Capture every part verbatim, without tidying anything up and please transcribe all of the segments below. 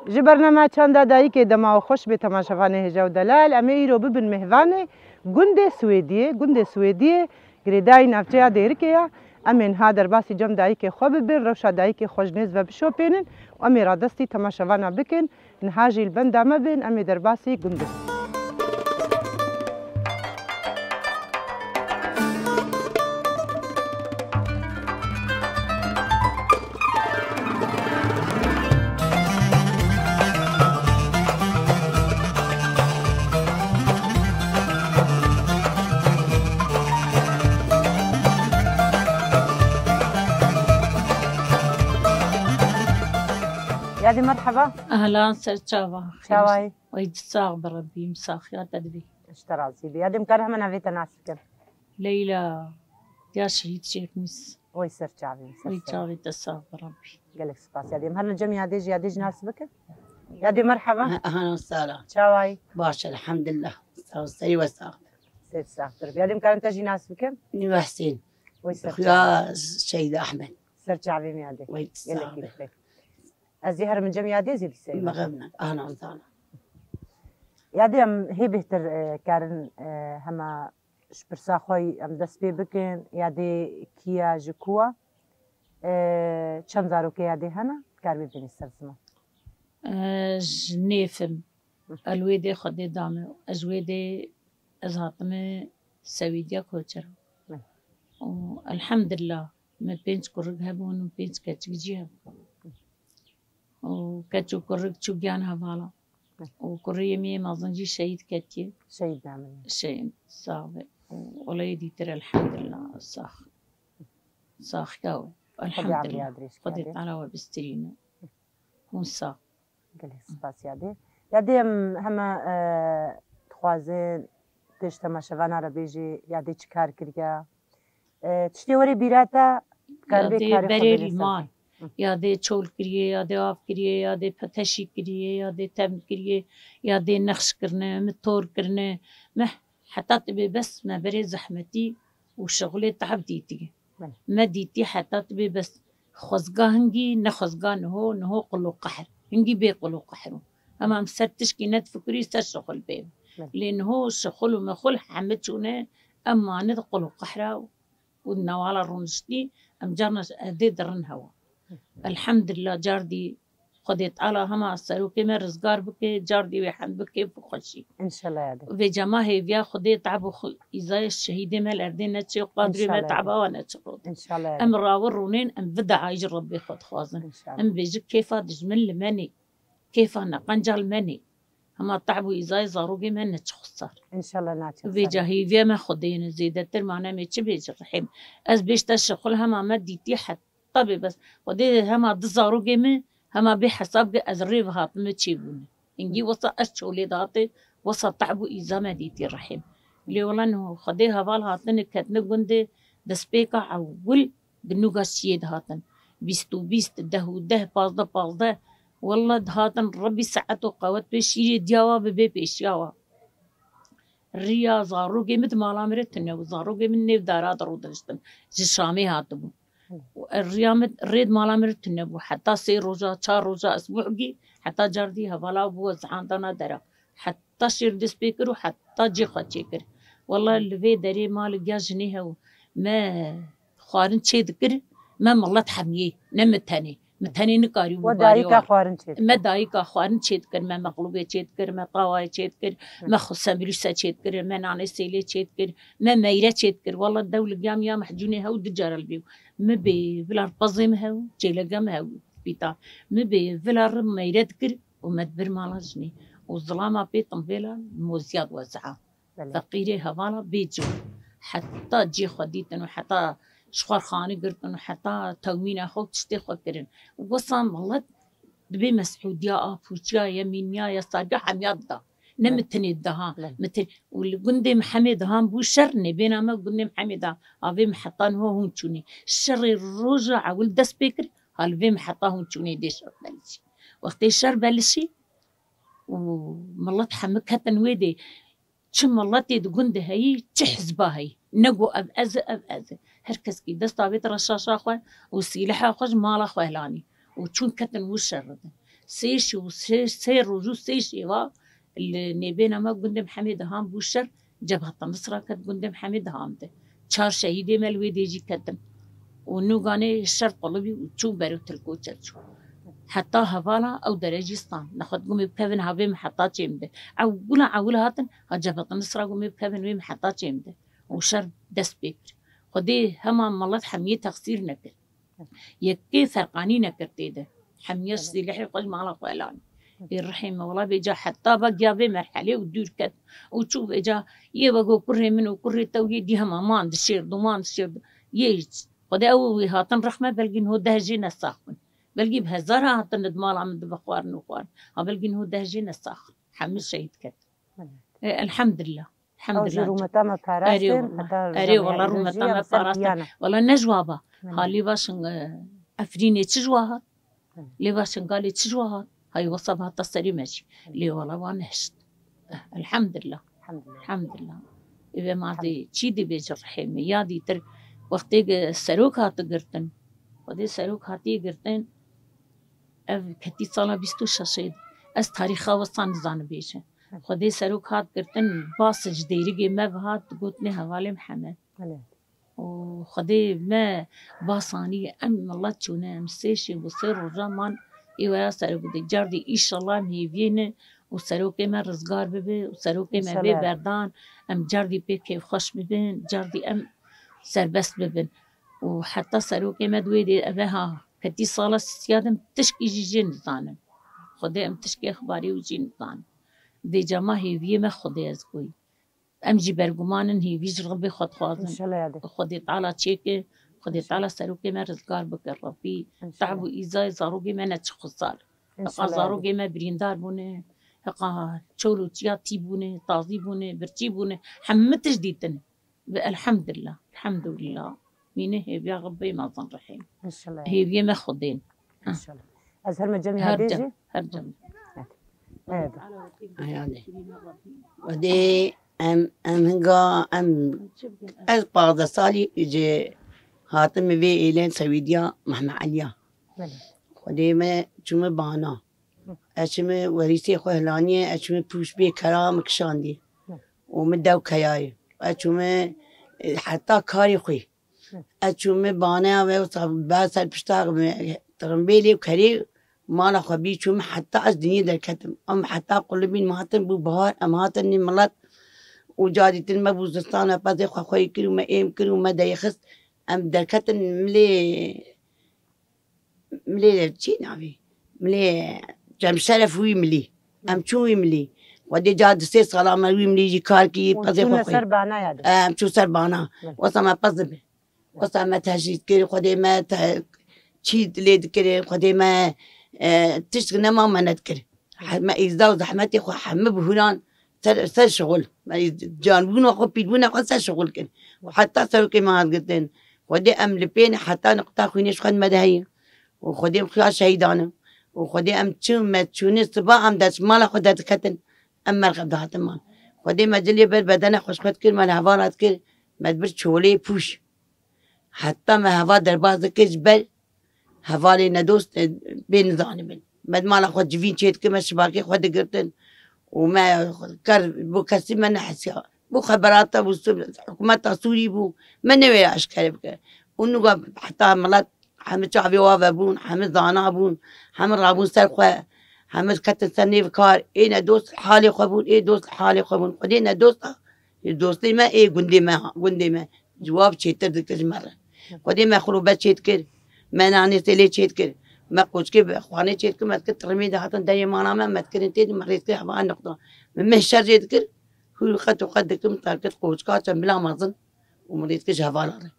Ji bernama Çanda Dayikê dema we xweş bê temaşevanê hêja û delal. Em ê îro bibin mêhvanê gundê Swêdiyê. Gundê Swêdiyê girêdayî navçeya Dêrikê ye. Em ê niha derbasî cem dayikê xwe bibin, rewşa dayikê xwe ji nêz ve bişopênin û em ê radestî temaşevana bikin. Niha jî li benda me bin, em ê derbasî gundê. Yadê, merheba. Ehlan, ser çava. Çawayî? Wey, sax bi Rebbî, saxiya te dibî. Ji te razî bî. Yadê, em karin hemen navê te nas bikin? Leyla, ya Şehîd Şêxmîs. Wey ser çavê, ser Wey ser. Çavê te sax bi Rebbî. Gelek spas Yadê. Em herin cem Yadê jî, Yadê jî nas bikin. Yadê, merheba. Ehlan, salam. Çawayî? Baş, elhamdulillah. Sax, serî we sax. Ser saxtir. Yadê, em karin te jî nas bikin? Nîve Husên. Wey ser Xuya çavê. Şehîd Ahmed. Ser çavê me Yadê. Wey gelek sax bi. Kêfxweş. Ez ê herim cem Yadê zî dîse. Mexemne, ahlan zana. Yadê em hê bêhtir, e, karin, e, hema ji pirsa xwe em dest pê bikin, Yadê kî ye, ji ku ye? E, çend zarokê Yadê hene? Karibê bênî ser ziman. E, ji nêfim. Hı. El wê dê Xwedê dame. Ez wê dê, ez hatime Swêdiya koçera. Hı. Û elhamdulillah, me pênc kurik hebûn û pênc keçik jî hebûn. Û keç û kurik çû giyan hevala. Hı. Û kuriyê min yê mezin jî şehîd ketiye. Şehîd namine. Şehîd, sax be. Û olayê dîtir elhamdulillah, sax. Saxiya we. Xwedê emriya Elhamdulillah. Dirêj Xwedê kere. Teala we bistirîne. Hûn sax. Gelek spas Yadê. Yadê em hema, e, dixwazin tu ji temaşevana re bêjî, Yadê çi kar kiriye? E, tiştê were bîra te, karibê Yadê karê xwe berê bêrê ser mal. Hı. Yadê çol kiriye, Yadê av kiriye, Yadê peteşî kiriye, Yadê tevn kiriye, Yadê nexş kirine, min tor kirine. Me heta tu bê bes me berê zehmetî û şixulê tehb dîtiye. Belê. Me dîtî heta tu bê bes xwezga hingî, ne xwezga niho, niho qul û qehr. Hingî bê qul û qehr bû. Hema em ser tişkî nedifikirî, ser şixul bê. Belê. Lê niho şixul û mexul heme çûne, em mane di qul û qehra û di newala rûniştî, em carna ji erdê dirin hewa. Elhamdulillah, car dî Xwedê Teala hema serokê me rizgar bike, car dî wê hend bike bi xweşî. Înşallah Yadê. Vêca ma hêviya Xwedê te'b û xwe-, îzayê şehîdê me li erdê neçê û qadrê me Înşallah Yadê. Te'ba we neçiqot. Înşallah Yadê. Em rawe rûnên, em vî deayî ji Rebbê xwe dixwazin. Înşallah. Em bêjin kêfa dijmin li me nê, kêfa neqenca li me nê. Hema te'b û îzayê zarokê me neçiqot sar. Înşallah naçe. Vêca hêviya me Xwedê ne zêdetir, ma ne em ê çi bêjin rehîm. Ez bêj te şixul hema me dîtî het. Tabê bes. Xwedê hema di zarokê min, hema bê hesab ke ez rê ve hatime çêbûne. Hingî wesa ez çolê de hate, wesa te'b û îza me dîtî rehîm. Lê wela niho Xwedê heval hatine ketine gundê destpêka ewil di nûga şiyê dihatin. Bîst û bîst, deh û deh, pazdeh pazdeh. Wela dihatin Rebbî saet û qewet pê şîrê diya wa bibe pêşiya wa. Riya zarokê min di mala min re tune bû. Zarokê min nêv dara de rûdiniştin. Ji Şamê hatibûn. Û riya min rê di mala min re tune bû. Heta sê roja, çar roja, esbûhkî, heta car dî hevala bû, zihandana dera. Heta şêr dest pê kir û heta cê xwe çêkir. Wela li vê derê ma li giya jinê hew me xwarin çê dikir, me milet hemiyê, ne min tenê. Min tenê nikarî û We bibarê dayika wan. Xwarin çê dikir. Me dayika xwarin çê dikir, me mexlûbê çê dikir, me tawayê çê dikir, Hı. me xwe semrîse çê dikir, me nanê sêlê çê dikir, me meyre çê dikir. Wela dew li giya min ya mehcûnê hew du cara li bî. Min bê vila pezê min hew, çêlege min hew bîta. Min bê vila re meyre dikir û me dibir mala jinê. Û zilama pê timbêla moziya diweziha. Belê. Feqîrê hevala bê cû. Heta cê xwe dîtin û heta ji xwe xanî girtin û heta tewmîna xwe û tiştê xwe kirin. Wisa milet dibê Mesûdiya, Apûçiya, Yemîniya, Yesariya hemiya dida. Ne Belê. Min tinê diha. Belê. Min tin-, û li gundê Mihemê dihan bû şer, nêbêna me gundê Mihemê da. Avê min heta niho hûn çûnê. Şerê roja ewil dest pê kir, ha li vê min heta hûn çûnê dê şer belişî. Wextê şer belişî û milet hemi ketin wê dê. Çi miletê di gund de heyî, çi hizba heyî. Ne got ev ez e, ev ez e. Her keskî desta vê tira şaşa xwe û sîleha xwe ji mala xwe helanî. Û çûn ketin wir şer re de. Sê şev û sê, sê roj û sê şeva li nêbêna me gundê Mihemê Dehan bû şer, Cebheta Nisra ket gundê Mihemê Dehan de. Çar şehîdê me li wê dê jî ketin. Û nûganê şer qulibî û çû ber û Tilko çer çû. Heta hevala ew dere jî stan. Nexwe digumê bikevin havê min heta çêm de. Ewila ewil hatin, ha Cebheta Nisra gumê bikevin wê min heta çêm de. Û şer dest pê kir. Xwedê hema milet hemiyê texsîr nekir. Yekê ferqanî nekir tê de. Hemiya sîlehê xwe ji mala xwe elanî. Ê rihê me wela vêca heta ve giya vê merhelê û dûr ket. Û çû vêca yê ve got kurê min û kurê te û yê dî hema man dişêrdo, man dişêrdo. Yê Xwedê ew wî hatin rehme belgî niho deh jê ne sax bin. Belgî bi hezara hatin di mala min di vexwarin û xwarin. Ha belgî niho deh jê ne sax. Hemî şehîd ket. E, elhamdulillah. Ew jî Elhamdulillah. Rûmeta me Erê parastin, wala. Heta Erê wala rûmeta me parastin. Wala ne ji wa ba. Belê. Ha lê va şing, e, Efrînê çi ji wa hat? Belê. Lê va Şingalê çi ji wa hat? Hay wesa hata serê me jî. Belê. Lê wala wa nehişt. Eh, elhamdulillah. Elhamdulillah. Elhamdulillah. Ê ve ma dê çî dibêje rihê me. Ya dîtir wextê ke serok hati girtin. Xwedê serok hatiye girtin. Ev ketî sala bîst û şeşê de. Ez tarîxa wisa nizanim bêjim. Xwedê serok hat girtin, bas ji dêrigê me ve hat, gotinê hevalê Mihemed. Belê. Û Xwedê me bas anî, em milet çûne, em sê şev û sê roja man ê weya serok bidê. Cardî îşallah em hêviyê ne û serokê me rizgar bibe û serokê me bê berdan, em cardî pê kêfxweş bibin, cardî em serbest bibin. Û heta serokê me di wê dê eve ha, ketî sala sisiya de em tişkî jî jê nizanin. Xwedê em tişkê xibarê wî jî nizanin. Vêca ma hêviyê me Xwedê ez goyî. Em jî berguman in, hêvî ji Rebbê xwe dixwazin. Înşallah ya dê. Xwedê Teala çêke, Xwedê Înşallah. Teala serokê me rizgar bike Rebbî. Înşallah. Tahb û îzayê zarokê me neçi xwe sal. Înşallah ya dê. Heqa zarokê me birîndar bûne, heqa çol û çiya tî bûne, tazî bûne, birçî bûne, hemû tişt dîtine. Ve elhamdulillah, elhamdulillah. Mîne hêviya Rebbê mezin rihê. Înşallah. Hêviyê me Xwedê ne. Înşallah. Ez her me cem Her yadê cem, jî. Her cem. Evet. Heyalê. Xwedê em, em hinga, em, ez pazdeh salî ji hatime vê êlên Sewîdiya Mehme Eliya. Belê. Xwedê me çûme bana. Ez çûme werîsê xwe hilaniye, ez çûme pûş bê kera min kişandî. Û min dew keyayê. Ez çûme, e, heta karê xwe. Ez çûme baneya ve wisa ber ser pişta me, tirimbêlê û kerê mala xwe bî çûme heta ez dinyê derketim. Em heta qulibîn me hatin bû bihar, em hatin nî milet. Û ca dîtin me bû zistan, me pezê xwe xweyî kir û me êm kir û me deyxist. Em derketin milê milê çi navê? Milê Cemşeref wî milî. Em çûn wî milî. Xwedê ca di sê sala me wî milî jî kar kî, Hûn pezê xwe çûne xwe. Ser bana ya de. Em çû ser bana. Hı. Wesa me pez dibe. Wesa me tecrîd kir, Xwedê me te-, çî lê dikir, Xwedê me, e, tişt nema me nedikir. He-, me îzda û zehmetê xwe hemû bi hûran ser, ser şixul. Me îz-, canbûna xwe, pîrbûna xwe ser şixul kir. Û heta serokê me hat girtin. Xwedê em li pê ne heta niqta xwînê ji xwe me de heye. Û Xwedê em xuya şehîdan in. Û Xwedê em çi me çûne siba em dest mala xwe derdiketin. Em merxev dihatin mal. Xwedê me cilê ber bedene xwe ji xwe dikir, me li hevala dikir, me dibir çolê pûş. Heta me heval derbas dikir ji ber hevalê nedost, e, bê nizanibin. Me di mala xwe civîn çêdikir, me şibakê xwe digirtin û me ker bo kesî me nehesiya. Bo xeberata bû, Sû-, hikûmeta Sûrî bû, me newêya eşkere bike. Û nûga heta milet hemî çavê wa vebûn, hemî zana bûn, hemî rabûn ser xwe, hemî ketin ser nêv kar. Ê nedost halê xwe bûn, ê dost halê xwe bûn. Xwedê nedosta Dostê me ê gundê me, gundê me civab çêtir dike ji me re. Xwedê me xurûbe çêdikir, me nanê sêlê çêdikir, me qoçkê bi xwanê çêdikir, me dikir tirimê dihatin derê mala me, me dikirin tê de me rêz kir heva niqda. Me meh şer jê dikir, hû qet û qet dikir, min terkir qoçka çend bila mezin û min rêz kir ji hevala re.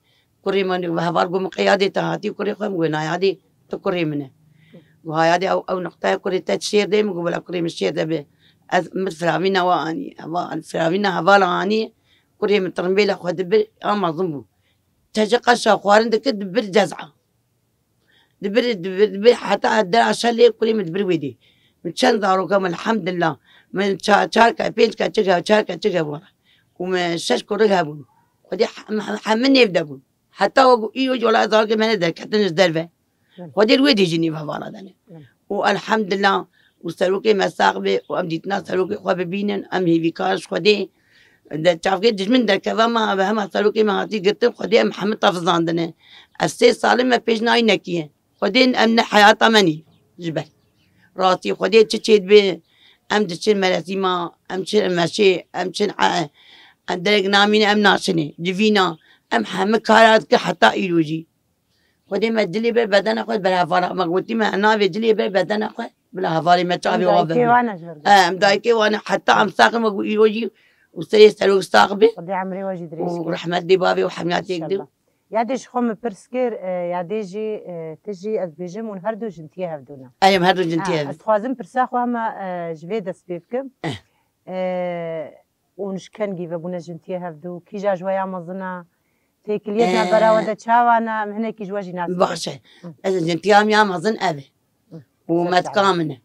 Kurê min, heval got min qey yadê te hatî, kurê xwe min got na yadê, tu kurê min e. Got ha yadê ew, ew niqteyê kurê te şêr de, min got wela kurê min şêr de be. Ez min firavîna wa anî, heva, firavîna hevala anî, kurê min tirimbêla xwe dibir, a mezin bû. Tece qeşa xwarin dikir, dibir ceza. Dibir, dibir, dibir, heta dera şelê kurê min dibir wê dê. Min çend zaroka min, elhamdulillah. Min ça-, çar ke, pênc keçik hebûn, çar keçik hebûn. Û min şeş kurik hebûn. Xwedê he-, he-, hemî nêv de bûn. Heta wek îro jî wela zarokê me ne derketin ji derve. Belê. Xwedê li wê dê jî nêv hevala de ne. Belê. û elhamdillah û serokê me sax be û em dîtina serokê xwe bibînin, em hêvîkar ji Xwedê. De çavkê dijmin derkeve me, ve hema serokê me hatî girtin, Xwedê em hemî tevizandine. Ez sê salê me pêş nayî nekiye. Xwedê em ne heyata me nî ji ber. Rastî Xwedê çi çê dibe, em diçin merasîma, em çin meşê, em çin e, em derek namîne, em naçine. Civîna, em hemî kara dike heta îro jî. Xwedê me dilê ber bedena xwe ber hevala. Me gotî me navê dilê ber bedena xwe bila hevalê me çavê wa Dayikê bibî. Wan e ji vir E, em dayikê wan e, heta em saxin wek îro jî û serê serok sax be Xwedê emrê we jî dirêj û kir. Rehmet dê bavê û hemiyatê yek de. İnşallah. Yadê ji xwe min pirs kir, e, yadê jî, e, tu jî ez bêjim hûn her du jintiyê hevdû ne. Em her du jintiyê Ha, hev. Ez dixwazim pirsa xwe hema, e, ji vê dest pê bikim. Eh. E, Û ji kengî ve bûne jintiyê hevdû? Kîja ji we ya mezin e? Têkiliyê di navbera we de çawa ne? Em hinekî ji we jî nas bikin. Baş e. Hı. Ez jintiya min ya mezin ev e. Hı. Û Ser metka çawa? Min e.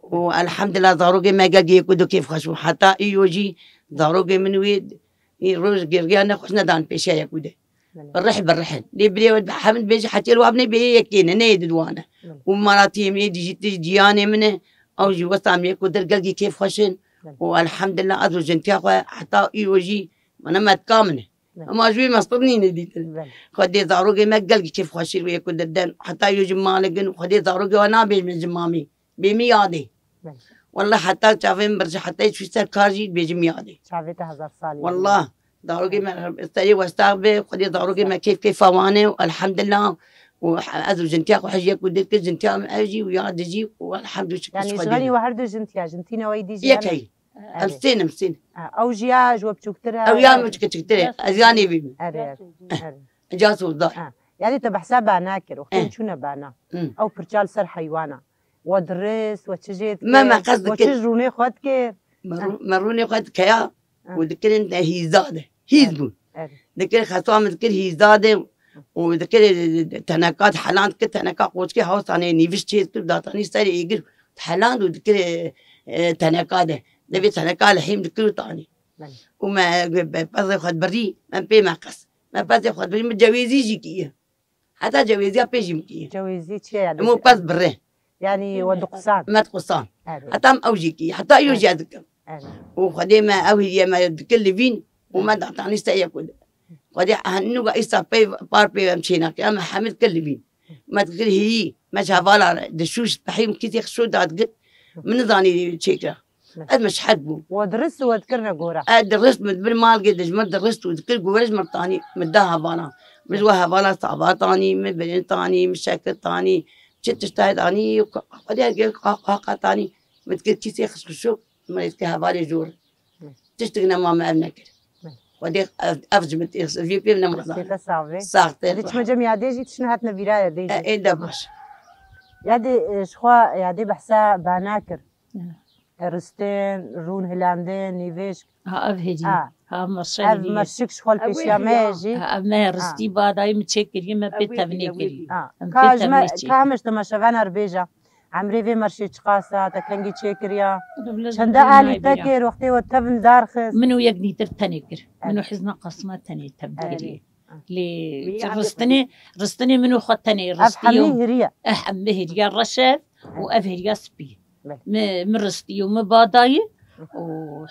Û elhamdulillah zarokê me gelkî yek û du kêfxweş bû. Heta îro jî zarokê min wê î roj geriya nexweş nedan pêşiya yek û du. Belê. Bi rih, bi rih in. Lê birê we hemî dibêje hetiye li wa binê bê yekê ne, ne yê di wan e. Belê. Û mala tî min ê dijî tij ciyanê min e. Ew jî westa min yek û der gelkî kêfxweş in. Belê. Û elhamdulillah ez û jintiya xwe heta îro jî mana metka min e. Belê. Ema ji wê mestir nîne dîtin. Belê. Xwedê zarokê me gelkî kêfxweşî wê ku derden. Heta îro jî malik in. Xwedê zarokê we nabêjme ji mamê. Bê min yadê. Belê. Wallah heta çavê min birji heta çû ser kar jî bêjim yadê. Çavê te hezar salî. Wallah. Zarokê me serê westa be, Xwedê zarokê me kêf kêfa wan e û elhamdulillah. Û ez û jintiya xwe hej yek û dê dikir, jintiya min ev jî û ya di jî û elhamdulillah şikir Yanî ji xwedê. Ji xwe nî we her du jintiya, jintî neweyî dî jî Yek hene? Hey. Em Erê. Sên im sên. Ha, ew jî ya ji we biçûktir e? Ew ya min çike çiktir e. Ez ya nêvî min. Erê, erê. Erê. Ca soldar. Ha. Yanî te behsa bana kir, wextên Eh. Çûne bana. Hmm. Ew pirça li ser heywana. We dirist, we çi jê dikir? Me, me qez We dikir. Çi ji rûnê xwe dikir? Me rû-, me rûnê xwe dikeya Ha. Û dikirin de hîza de. Hîz bûn. Evet. Dikir xeswa min dikir hîza de û dikir, e, teneka helan dikir, teneka qoçkê hawsanê nîviş çê dikir, datanî serê êgir helan û dikir, e, e, teneka de. Devê teneka li hêm dikir û tanî. Belê. Û me, e, pezê xwe birî, em pê me qes. Me pezê xwe birî, min cewêzî jî kiye. Heta cewêziya pê jî min kiriye. Cewêzî çi ye yani? Min pez birê. Yani we diqusan? Me diqusan. Evet. Heta min ew jî kiriye. Heta ew jî ez dikim. Evet. Û Xwedê me ew hiriye me dikir li vîn û me datanî se yek û Xwedê henu ga îsa pey par pê em çênakir. Em hemî dikir li vîn. Me dikir hîrî. Me ji hevala re dişû ji pehî min kîtê xişû dadigir. Min nizanî çêkira. Ez meşhed bûm. We dirist û we dikirine gora? Ez dirist, min dibir malgê dijmin dirist û dikir gore ji min tanî, min da hevala. Min ji we hevala sava tanî, min birin tanî, min şekir tanî, çi tiştayê tanî, Xwedê ge qa, qa, qa tanî, min dikir kîsê xişxişok, min dikir hevalê jor. Tiştik nema min ev nekir. Xwedê ev, ev ji min tê, vê pê nema zan. Destê te sax be. Sax te. Hadi çima cem yadê jî tiştine hatine vîra yadê jî. E, ê de baş. Yadê, e, ji xwe yadê behsa bana kir. Ristin, rûn hilandin, nîvêşk. Ha, ev hêdî. Ha. Ha, merşe Ev hêdî. Merşik ji xwe li Ew pêşiya hêdî me ya. Jî. Ha, ev me ristî badayî min çê kiriye, me Ew pê hêdî, tevnê ew kiriye. Hêdî. Ha. Em Ka pê ji me, tevnê çê ka kiriye. Heme ji temaşevana re bêje. Emrê vê merşê çiqas e, te kengî çê kiriya. Çende alî te kir, wextê we tevin dar xist. Min û yek nîtir tenê kir. Min û Hizna Qasima tenê tev kiriye. Lê ristinê, ristinê min û xwe tenê ristî. Ev hemî hiriye. Eh, hemî hiriye reş e û ev hiriye spî. Belê. Mi, mi ristî û mi badayî û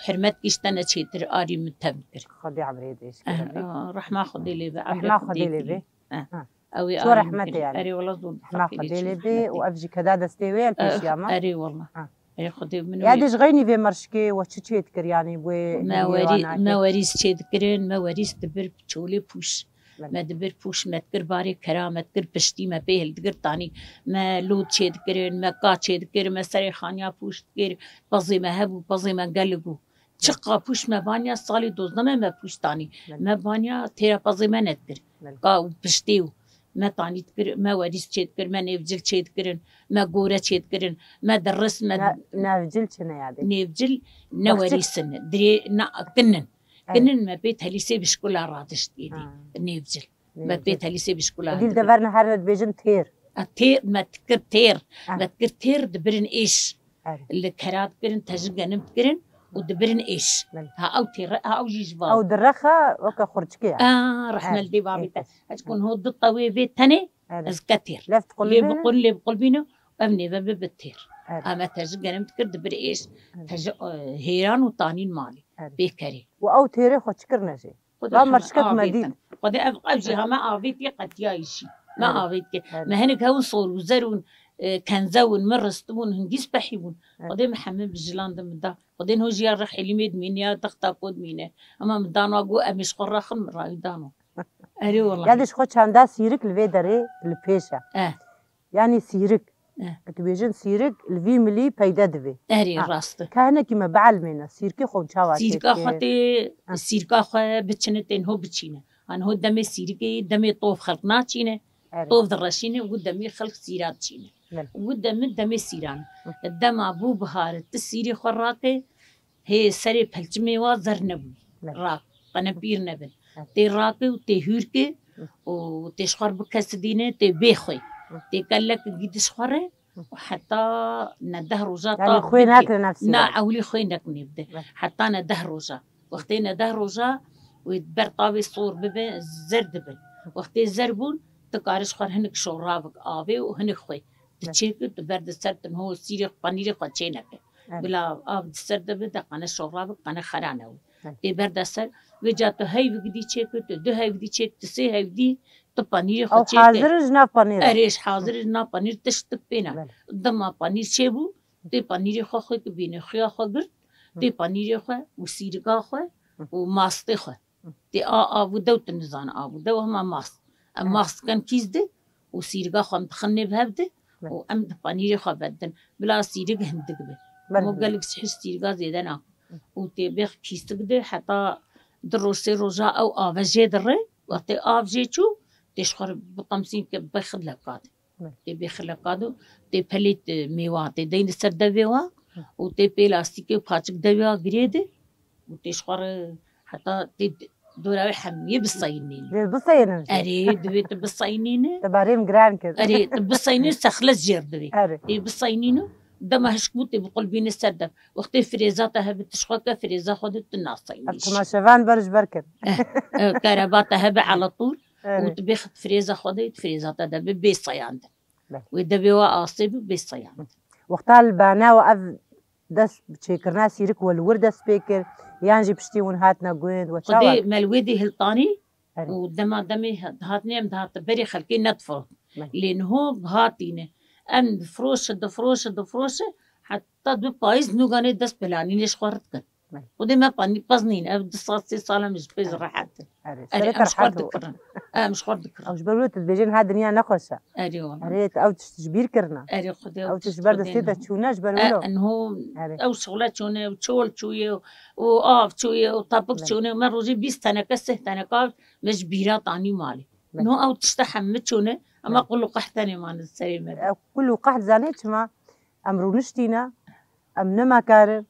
hirmet kiştene çêtir arî min tev kir. Xwedê emrê dêş kir. Eh, rehma Xwedê lê be, emrê Xwedê lê be. Eh. Ha. Ew ê Ço rehmetê yani. Erê wala zor. Hema Xwedê lê bê û ev jî keda destê wê el pêşiya me. Erê wala. Ha. Erê Xwedê min wê. Ya dê ji xeynî vê merşikê we çi çê dikir yani wê Me werî, me werîs çê dikirin, me werîs dibir çolê pûş. Belê. Me dibir pûş, me dikir barê kera, me dikir piştî, me pê hildigir tanî. Me lût çê dikirin, me ka çê dikir, me serê xaniya pûş dikir. Pezê me hebû, pezê me gelek bû. Çiqa pûş me vanya salê dozdeme me pûş tanî. Belê. Me vanya têra pezê me nedikir. Belê. Ka û piştê û me tanî dikir, me werîs çê dikir, me nêvcil çê dikirin, me gore çê dikirin, me diris, me Ne-, nevcil çi ne yadê? Nêvcil ne Bexçik. Werîs in, dirê ne kin in. Evet. Kin in me pê telîsê bişkula radişt êdî. Ha. Nêvcil. Me pê Nêvcil. Telîsê bişkula Dîl hindibî. De verine her ne dibêjin têr. A, têr, me dikir têr. Ah. Me dikir têr dibirin êş. Erê. Li kera dikirin, tejin genim dikirin û dibirin êş. Belê. Ha, ew têr, ha, ew jî ji va. Ew direxa weke xurçikê ya. A, rehmet Erê. Dê babî te. Erê. Hiç kun ho du tewê vê tenê, Erê. Ez ke têr. Lef diqulibî? Lê biqul, lê biqulbîne. ev nêve bibe têr. Erê. Em e te ji genim dikir dibir êş, Erê. te ji, e, hêran û tanîn malê. Erê. Pêkerê. Û ew têrê xwe çi kirine jê? Xwedê Ba hema merçikek me avêtin. dît. Xwedê ev, ev jî hema avêtiye qetiya îşî. Me Erê. avêtiye. Erê. Me hinek hewin sor û zer ûn, e, kenze ûn, min ristibûn, hingî spehî bûn. Erê. Xwedê me heme bijilandin min da. Xwedê niho jiya rih elîmê dimîne ya texta ku dimîne. Ama min dano got, em ê ji xwe raxin, min rawî dano. Erê wela. Ya de ji xwe çanda sîrik li vê derê li pêş e. Eh. Yanî sîrik. Eh. Dibêjin sîrik li vî milî peyde divê. Erê, Ha. rast e. Ka hinekî me bielmêne, sîrkê xwe çawa Sîrka çêdike? xwe tê, Ha. sîrka xwe biçine, tê niho biçîne. Ha, niho demê sîrikê, demê tov xelk naçîne. Erê. Tov direşîne, û demê xelk sîra diçîne. Belê. Û demê, demê sîran. Hı. Dema bû bihar, ti sîrê xwe rake, hê serê pelçimê wa zer nebû. Belê. Rak, qenepîr nebin. Belê. Tê rake û tê hûrke Hı. û tê ji xwe re bikesidîne, tê bê xwe. Hı. Tê kellek gî di ji xwe re Hı. û heta ne deh roja Yani tav xwê bike. nake nefsî Na, de. ewlî xwê nek nêbide. Belê. Heta ne deh roja. Wextê ne deh roja wê ber tavê sor bibe, zer dibin. Wextê zer bûn, tu karî ji xwe re hinik şorabik avê û hinik xwê. Tu Belê. çêkir, tu ber di ser, tu niho sîrê xwe, panîrê xwe çêneke. Evet. Bila av di ser de be, de qene şorabik, qene xera newe. Evet. Tê ber de ser, vêca tu heyvik dî çêkir, tu du heyv dî çêk, tu sê heyv dî, tu panîrê xwe Ew çêke. hazir ji nav panîr e. Erê, ji hazir ji nav panîr tiştik pê ne. Belê. Dema panîr çêbû, tê panîrê xwe xwe kibîne, xuya xwe girt, Hı. tê panîrê xwe û sîrika xwe Hı. û mastê xwe. Hı. Tê a, av û dew tu nizane av û dew hema mast. Em Hı. mast dikin kîz de û sîrika xwe em dixin nêv hev de Hı. û em di panîrê xwe vedin. Bila sîrik hindik be. Belê. Mo gelek sihir sîrika zêde nakin. Hı. Û tê bêx kîstik de heta du roj sê roja ew ave jê dire. Wextê av jê çû, tê ji xwe re biqemsîn ke bêx leka de. Belê. Tê bêx leka de, tê pelêt, e, mêwa, tê deyne ser devê wa Hı. û tê pê lastîkê û paçik devê wa girê de û tê ji xwe re heta tê d-, dora wê hemiyê biseyinîne. Lê biseyinin jî. Erê, divê tu biseyinîne. Te barê min giran kir. Erê, tu biseyinî sexlet jêr divê. Erê. Tê biseyinîne, dema hişk bû tê biqulbîne ser dev. Wextê firêza te hebe, tu ji xwe ke firêza xwe de tu naseyinî. Ev temaşevan ber ji ber kin. Eh, eh, kereba te hebe elatûr Erê. û tu bêxit firêza xwe de, tu firêza te de bi bê seyandin. Belê. Wê devê wa asê bi bê seyandin. Wexta li bana we ev dest bi çêkirina sîrik we li wir dest pê kir, yan jî piştî hûn hatine gund, we çawa Xwedê kir? me li wê dê hiltanî Erê. û dema demê dihatine em dihate berê xelkê nedifirot. Belê. Lê niho hatîne. Em difiroşe, difiroşe, difiroşe, heta du payîz nûganê dest pilanînê ji xwe re dikin. Belê. Xwedê me panî pez nîn, ev du sal, sê sal em ji pê Erê. rehet in. Erê, Erê, serê em ji xwe re dikirin. Em ji xwe re dikirin. Ew ji ber wê tu dibêjin ha dinya nexweş e. Erê wala. Erê, tu ew tişt ji bîr kirina. Erê, Xwedê Ew tişt ji ber destê te çûne, ji ber wilo. Enho Erê. ew şixule çûne, ew çol çûye, û av çûye, û tapik Belê. çûne, me rojê bîst teneke, sih teneke av me ji bîra tanî malê. Belê. Niho ew tişte hemû çûne, ama Belê. qul û qehtenê mane serê me de. Ew qul û qeht zanê çima? Em rûniştîne, em nema karin,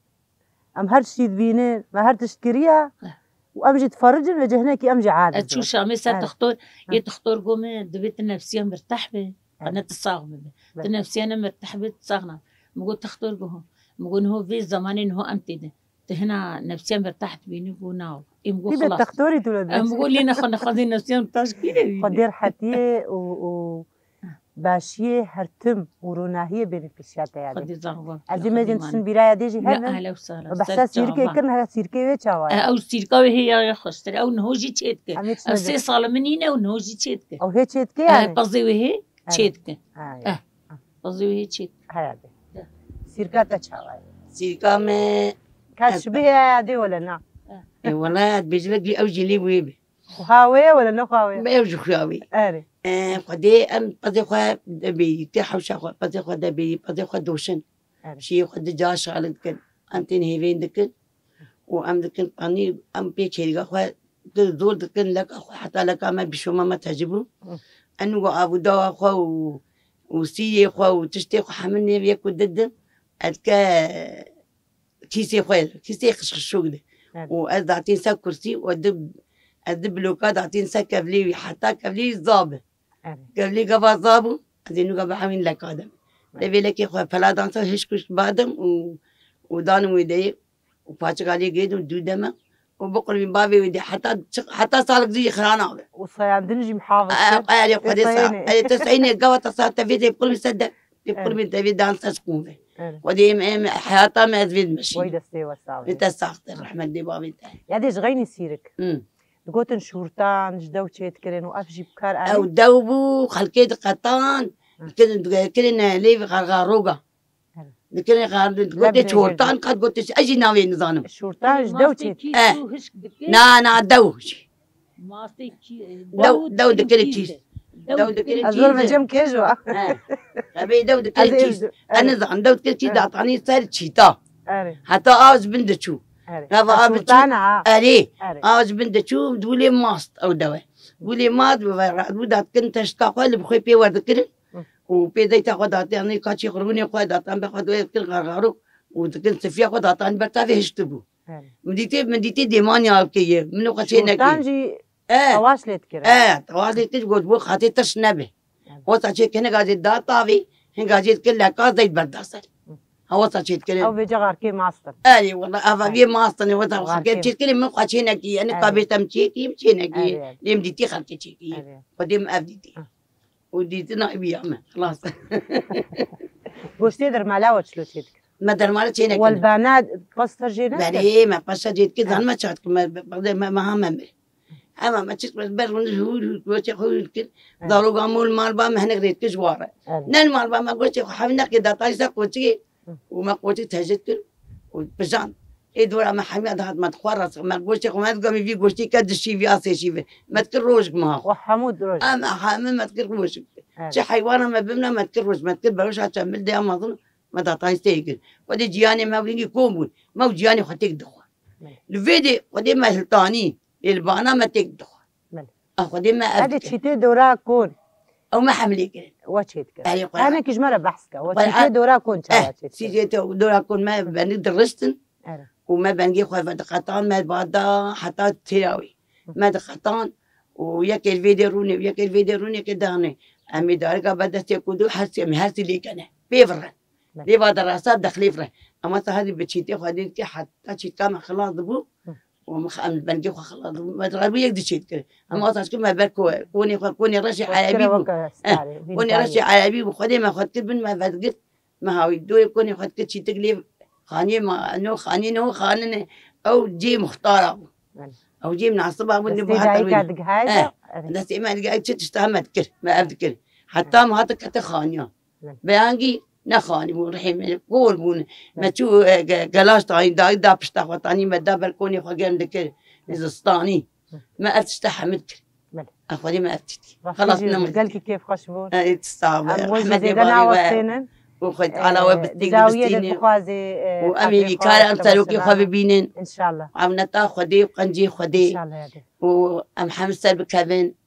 Em her tiştî dibînin, me her tişt kiriye Eh. û em jî difericin ve cehnekî em jî aciz Ez çû in. Şamê ser Evet. textor, yê textor got min, divê tu nefsiya mirteh be, Evet. qene tu sax bibe. Evet. Tu nefsiya ne mirteh be, tu sax na. Min got textor got, min got niho vê zemanê niho em tê de. Tu hina nefsiya mirteh dibînî, got na. Ê min got Tî be xilas. textorî tu le Em dibêjî. got lê nexwe nexwazê nefsiya mirteh ji kî de bînî? Xwedê rehetiyê û, û Başiyê her tim û ronahiyê bêne pêşiya te ya dê. Xwedê zahwa. Ez ê mezin tiştin bîra ya dê jî hebin. Ehla û sahla. Behsa sîrikê kirin, he sîrikê wê çawa ye? Ew sîrika wê hê ya xweştir. Ew niho jî çê dike. Ev sê sal min nîne, ew niho jî çê dike. Ew hê çê dike yani? Pezê wê hê çê dike. Pezê wê hê çê dike. Heya dê. Sîrika te çawa ye? Sîrika me Ka şibê ya dê wele na? E, wela ez bêjim ew jî lê wê be. Xwe ha wê ye wele ne xwe ha wê ye? Ew jî xwe ya wê. Erê. E, Xwedê em pezê xwe debêyî, tê hewşa xwe, pezê xwe debêyî, pezê xwe doşin. Erê. Şiyê xwe di ca şalin dikin. Em tên hêvên dikin. Û em dikin panî, em pê çêrîga xwe di zor dikin, leka xwe, heta leka me bîşoma me tecî bû. Hı. Em û avûdawa xwe û, û sîrê xwe û tiştê xwe hemî nêv yek û di din. Ez ke kîsê xwe, kîsê xişxişok de. Evet. Û ez datîn ser kursî û di, ez di bloka datîn ser kevlê wî, heta kevlê wî zabe. Evet. Kevlê gava zabû, ez ê nûka bihewîn leka de. Evet. Lê vê lekê xwe pela dan ser hişk hişk badim û, û danim wê deyê û paçika lê girêdim dû deme û biqulbîn bavê wê de heta çi-, heta salek zî xira nabe. Û sayandin jî mihafız kir. Ay, ay, Xwedê sa-, Ê, sayînê. Ay, te sayînê gava te sa-, te vê de biqulbîn ser de. Tê qurbîn te vê dan ser qûn ve. Evet. Xwedê em, em heyata me ez vê dimeşînim. Wey destê we sax be. Vê te sax te, rehmet dê bavê te. Ya dê ji xeynî sîrik. Hmm. Digotin şûrtan, ji dew çêdikirin û ev jî bi kar anî. Ew dew bû, xelkê diqetan, Hı. dikirin, dikirin, e, lê xarxaroga. Evet. Dikirin xar-, Leb digotin nêjê çortan, dikirin. Qet gotin, ez jî navê nizanim. Şûrtan ji dew çêdikirin. Eh. Na, na, dew jî. Mastê kî-, Dew, dew dew dikirin dikirin kîz. Kîz. Dew dikirin kîz. Ez zor vecem kêj o. He. Evê dew dikirin kîz. Ez ê-, Ez nizanim, dew dikirin kîz Evet. datanî ser çîta. Erê. Heta av ji bin diçû. Erê. Gava av Şûrtan biçû. Ha. Erê. Erê. Av ji bin diçû, dûlê mast ew dewe. Dûlê mast bi ve re-, bû datkin teşta xwe li bi xwe pê werdikirin. Hı. Û pê deyta xwe datiyanî kaçî xurûnê xwe datan be xwe doyê dikin xarxarû. Û dikin sifiya xwe datan ber tavê hiştibû. Erê. Min dîtê, min dîtê dêmaniya keye. Min o xwe çê Şûrtan nekir. jî Eh. tewaş lê dikir. Eh, tewaş lê dikir, got, "Bo xatê tirş nebe." Evet. Wesa çê kene gazê da tavî, hin gazê dikir leka zeyt berda ser. Hı. Ha wesa çê dikir. Ew vêca xarkê mastin. Erê, wela, eva Evet. vê mastin, wesa Xarkê. xarkê çê dikir, min xwe çê nekî, yani Evet. kabê tem çê kî, çê nekî. Evet, evet. Lêm dîtî xarkê çê kî. Evet. Xwedê min ev dîtî. Hı. Û dîtina biya me, xilas. Goştê dermala we çilo çê dikir? Me dermala çê nekir. Welbana pasta jê nekir? Berê, me pasta çê dikir, Evet. zanme çat kir, me, me, me, me ha me mir. Ema me çik ber, ber hûn hûr, hûr, goştê xwe hûr kir. Evet. Daroga mol mal ba me hinek rêt kir ji ware. Evet. Nen mal ba me goştê xwe hevî nekir, da tayî ser qoçikê. Hı. Û me qoçik tecrid kir û pijan. Ê dora me hemiya dihat me dixwar rast. Me goştê xwe me digamî vî goştî ke di şîvî ya sê şîvî. Me dikir rojik meha xwe. Wa hemû roj. Em hemû me dikir rojik. Evet. Çi heywana me bimne me dikir roj. Me dikir beroşa çemil de ya mezin. Me datayî sê kir. Xwedê ciyanê me wingî kom bûn. Me û ciyanê xwe têk dixwar. Evet. Li vê de xwedê me hiltanî. Ê li bana me têk dixwar. Belê. A xwedê me ev Hadi dike. Çîtê dora kon. Ew me hemlê kirin. We çê dike. Erê, xwe. Hinekî ji me re behs ke. We Xwe, çîtê e, dora kon çawa eh, çê dike? Çîtê te dora kon me bendî diriştin. Erê. Û me bengê xwe vediqetan, me bada heta têrawî. Hı. Me diqetan û yekê li vê dê rûnê û yekê li vê dê rûnê ke danê. Em ê darika be destê ku du her sê, em her sê lê kene. Pê virin. Belê. Lê va derasa dexlê virin. Ama te hadi bi çîtê xwe dê dike heta çîtka me xilas dibû. Hı. Û min em bengê xwe xelat, me direbû yek diçêt kir. Em Hı. asaç kir me ber ko-, konê xwe, konê reşê Wek erebî kire bû. weke Eh, starê, konê reşê bînkarî. erebî bû. Xwedê me xwe dikir bin, me vedigirt. Me hawî doyê konê xwe dikir çîtik lê xaniyê ma, no xaniyê, no xanine. Ew cê muxtara bû. Belê. Ew cê minasiba bû, ne Destê buhata dayika wî. digihayê Eh, de, erê. Destê me digihayê çi tişta me dikir, me ev dikir. Heta me hate kete xaniya. Belê. Beyangî nexanî bûn, rihê me kor bûn. Me Belê. çû, e, ge-, gelaş dayî, dayî da pişta xwe tanî me da ber konê xwe germ dikir. Belê. Zistanî. Hı. Me ev tişta hemil kir. Belê. A Xwedê me ev tiştî. Rastî Xelas jî nemin. gelkî kêfxweş bûn. E, tu sağ be. Em we jî Rehmetê zêde bavê we. nawestênin. Û Xwedê Teala we E, bi di têk dawiyê de bistîne. dixwazê, e, Û em ê xatirê vî xwe, kar em serokê xwe xweşevanê. bibînin. Înşallah. Ewneta Xwedê û qencê Xwedê. Înşallah ya dê. Û em hem ser bikevin.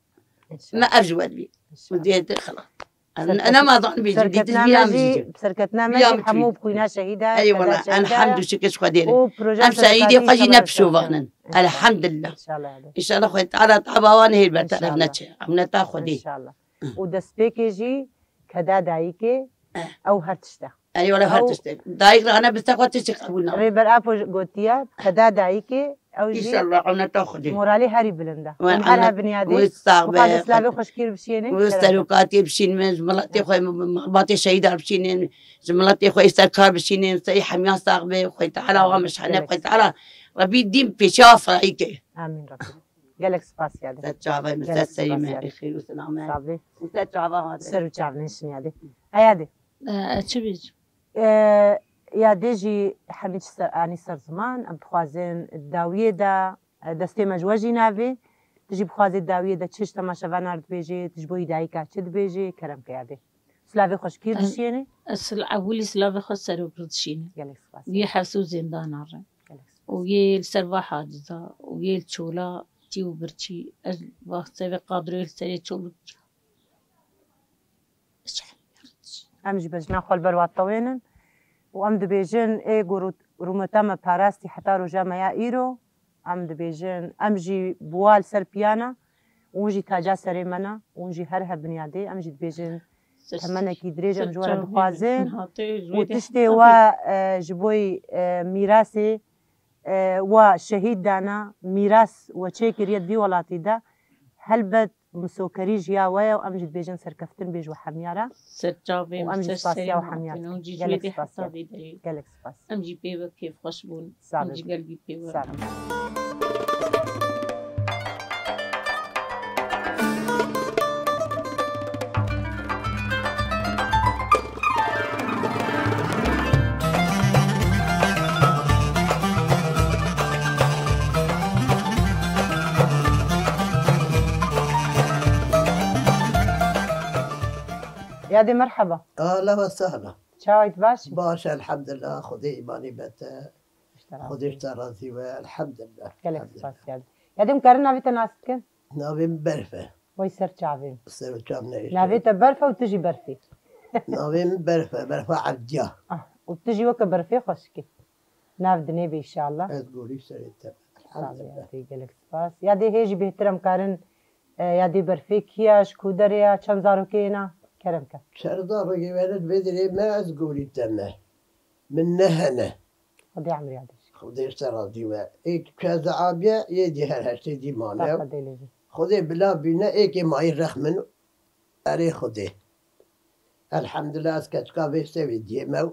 Înşallah. Me ev ji we dibî. Û Înşallah. zêtir xelas. Serket-, Ena ma zan bêjim, dîtiş serketna bîra me min jî, jî. serketna me Eywa jî hemû bûyna şehîda, Ey wela, keda şehîda elhamdülillah, şikir ji Xwedê re. û proje Em şehîdê serokatî xwe jî inşallah ne pişovanin. Înşallah. Elhamdülillah. Înşallah ya dê. Înşallah Xwedê Teala tabawane hêl bertaref Înşallah. neçe. Em ne ta Xwedê. Înşallah. Û destpêkê jî keda dayikê Eh. ew her tişt e. Erê wele her Ew tiştê. Dayik re hene biste xwe tiştê qebûl nake. Rêber Apo gotiye, keda dayikê, ew jî Înşallah, ewneta Xwedê. moralê herî bilind e. We Hûn her ewneta, hebiniyadê, we sax be, bixwaze silavê Xwedê. xweşkîr bişînê, We şeref e. serokatê bişînin, ji miletê xwe, malbatê şehîdar bişînin, ji miletê xwe ê serkar bişînin, serê hemiya sax be, Xwedê Teala wa Amin. mişhane, Gelek Xwedê Teala, Rebî dîn pêşiya firayî ke. Amin Rebî. Gelek spas ya dê. Ser çavay min, Gelek ser serî spas me, ya dê. ê xêr û selame. Sax bê. Û ser çava hate. Ser û çav nêşin ya dê. Eya dê. E, çi bêjim? E, ya dê jî hemî çi ser, anî ser ziman, em dixwazin dawiyê de, e, destê me ji we jî navê. Tu jî bixwazê dawiyê de çi ji temaşevanan re dibêjê, tu ji bo yî dayika çi dibêjê, kerem ke ya dê. Silavê xweşkî Ez, dişiyênê. ez sil-, ewilî silavê xwe serok re dişînim. Gelek spas. Yê hefs û zêndana re. Gelek spas. Û yê li ser va haciza, û yê li çola tî û birçî, ez va sevê qadroyê li serê çol û Em jî bejna xwe li ber wan tewênin û em dibêjin, ê ku rû-, rûmeta me parastî heta roja me ya îro, em dibêjin, em jî bi wan li ser piyana, hûn jî taca serê me ne, hûn jî her hebin ya dê, em jî dibêjin, Ser temenekî dirêj em ji we re dixwazin û tiştê we, e, ji bo, e, mîrasê, e, we şehîd dana, mîras we çêkiriye di vî welatî de, helbet Misokerî ji ya we ye û em jî dibêjin serkeftin bê ji we hemiya re. Ser çavê û em jî spasiya we hemiya dikin. Gelek spasiya. Gelek spas. Em jî pê ve kêfxweş bûn. Em jî gelbî pê ve. Yadê merheba. Ahla ve sahla. Çawayt baş? Baş, elhamdülillah. Xwedê îmanî bete. Xwedê ji te razî be, elhamdülillah. Gelek spas Yadê. Yadê, em karin navê te nas bikin? Navê min Berf e. Way ser çavê min. Ser çav nehişte. Navê te Berf e û tu jî Berfî. Navê min Berf e, Berfa Evdiya. Ah, û tu jî weke Berfê xweşikî. Nav dinê be înşallah. Ez gorî serê te. Elhamdülillah. Yadê, gelek spas. Yadê, hê jî bêhtir em karin, e, Yadê Berfê kî ya, ji ku derê ya, çend zarokê hêna? Kerem ke. Çend zarokê were vê derê me, ez gorî te me. Min ne hene. Xwedê emrê Yadê jî. Xwedê ji te razî be. Êk çeza abiye, yê dî her heştê dî mane. Xwedê lê jî. Xwedê bila bîne, êkê mayî rex min. Erê Xwedê. Elhamdülillah, ez keçika vê sewê diyê me û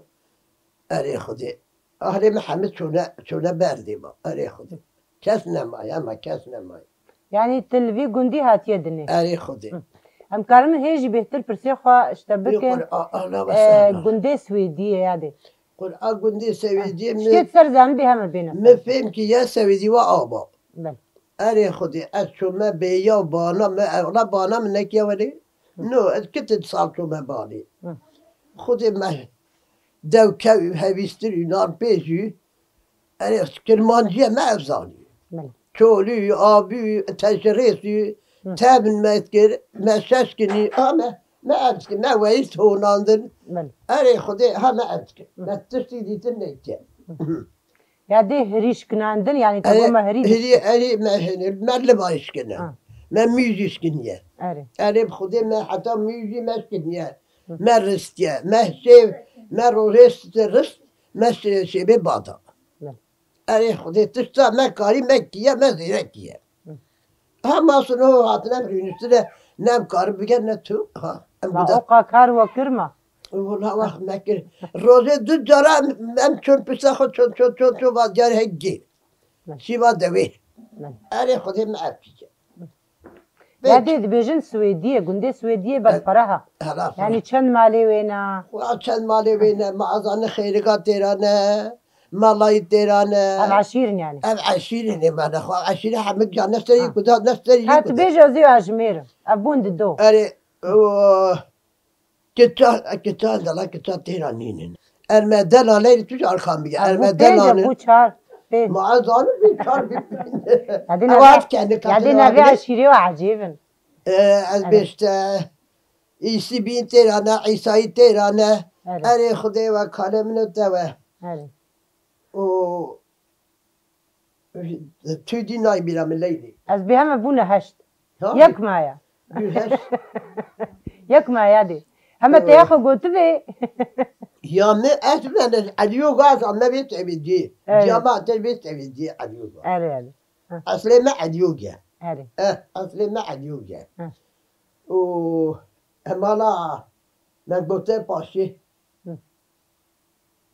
erê Xwedê. Ahlê min hemî çûne, çûne berdê me. Erê Xwedê. Kes nemaye, hema kes nemaye. Yanî tu li vî gundî hatiye dinê? Erê Xwedê. Hı. Em karin hê jî bêhtir pirsê xwe ji te bikin. Qur'a, Allah ve sahla. Gundê Swêdiyê Yadê. Qur'a gundê Swêdiyê mi. Ştê ser zanibê heme bêne. Mi fêm ki ye Swêdî ve ava. Belê. Erê Xwedê, ez çûme bêya bana me, ewla bana min nekiye welê. No, ez kitin sal çûme banê. Hı. Xwedê me dew kew hevîstir û nan pêjî. Erê, kirmanciye me ev zanî. Belê. Çolî, abî, teşirêsî, Hı. tevin me dikir, me şeş kinî, ha me, me ev dikir, me weyî honandin. Belê. Erê Xwedê, ha me ev dikir. Hı. Me tiştî dîtin neyke. Hı. Ya dê hirî şkinandin, yanî te got me hirî. Hirî, erê me hirî, me liva şkine. Ha. Me mîjî şkiniye. Erê. Erê bi Xwedê me heta mîjî me şkiniye. Hı. Me ristiye, me şêv, me rojê rist, me şê-, şêvê bada. Hı. Erê Xwedê tişta me karî me kiye, me zêre kiye. Hı. Hema sino hatine rûniştine, ne em karin bike ne tu. Ha, em Ma guda- oqa kar we kir ma? Wala wext me kir. Rojê du cara em, em çûn pişta xwe çûn, çûn, çûn, çûn, va diyar hek gê. Hı. Şîva dewê. Hı. Erê Xwedê me ev kî. Ya dê dibêjin Swêdiyê, gundê Swêdiyê berfere ha. Helal. Yanî çend malê wê ne? Wa çend malê wê ne, ma azanî xêriga têra ne, malayî têra ne. Ev eşîr in yanî. Ev eşîr in ê me ne, xwe eşîrê hemik ca ne serî Ha. kuda, ne serî Ha, tu kuda. bêje ez ê ajmêrim. Ev bûn di do. Erê, o, kiça, kiça, dela kiça têra nînin. Erme delalê tu ji arkan bige. Ha, bû Erme pênc e, delalê. bû çar, pênc. Ma ez zanim bî çar bî. Yadê Ew navê, hat kendi yadê katına navê bile. eşîrê we ecêb in. E, ez Erê. bêşte, Îsî bîn têra ne, Îsayî têra ne. Erê. Erê Xwedê we kalê min û te we. Erê. Û tu dî nayê bîra min Leylî. Ez bê heme bûne heşt. Ha? Yek maya. Bî heşt. Yek maya dê. Heme te Ee. ya xwe gotibe. Ya min ez bene Elî Yoga ez ame vê tevî dî. Evet. Cama te vê tevî dî Elî Yoga. Erê, erê. Hı. Eslê me Elî Yoga. Erê. Eh, eslê me Elî Yoga. Hı. Û emala me gote paşê. Hı.